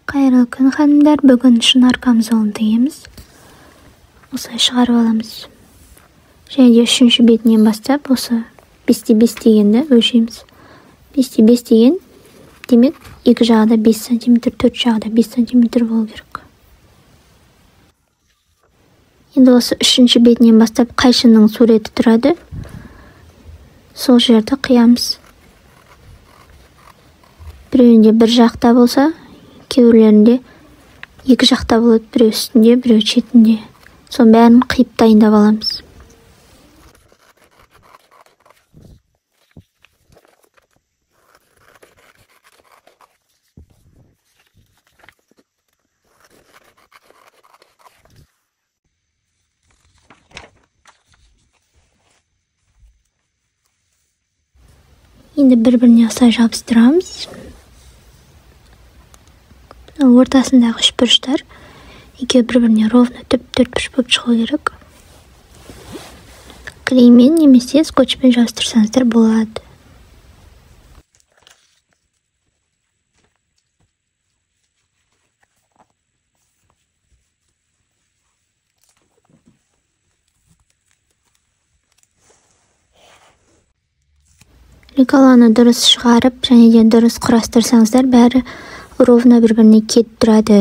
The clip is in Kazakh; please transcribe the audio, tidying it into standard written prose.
Қайырлы күн, ханымдар! Бүгін шынар камзолын тігеміз. Осылай шығарып аламыз. Және де үшінші бетінен бастап осы 5-те 5 дегенді өлшейміз. 5-те 5 деген, демек, екі жағы да 5 сантиметр, төрт жағы да 5 сантиметр болу керек. Енді осы үшінші бетінен бастап қайшының суреті тұрады. Сол жерді қиямыз. Біреуінде бір жақта болса, кейбіреулерінде екі жақта болады, біреу үстінде, біреу шетінде. Соның бәрін қиып дайындап аламыз. Енді бір-біріне осылай жабыстырамыз. Ортасындағы үшбұрыштар екеуі бір-біріне ровно төрт бұрыш болып шығу керек. Клеймен немесе скотчпен жабыстырсаңыздар болады. Лекаланы дұрыс шығарып және де дұрыс құрастырсаңыздар, бәрі ровно бір-біріне кетіп тұрады.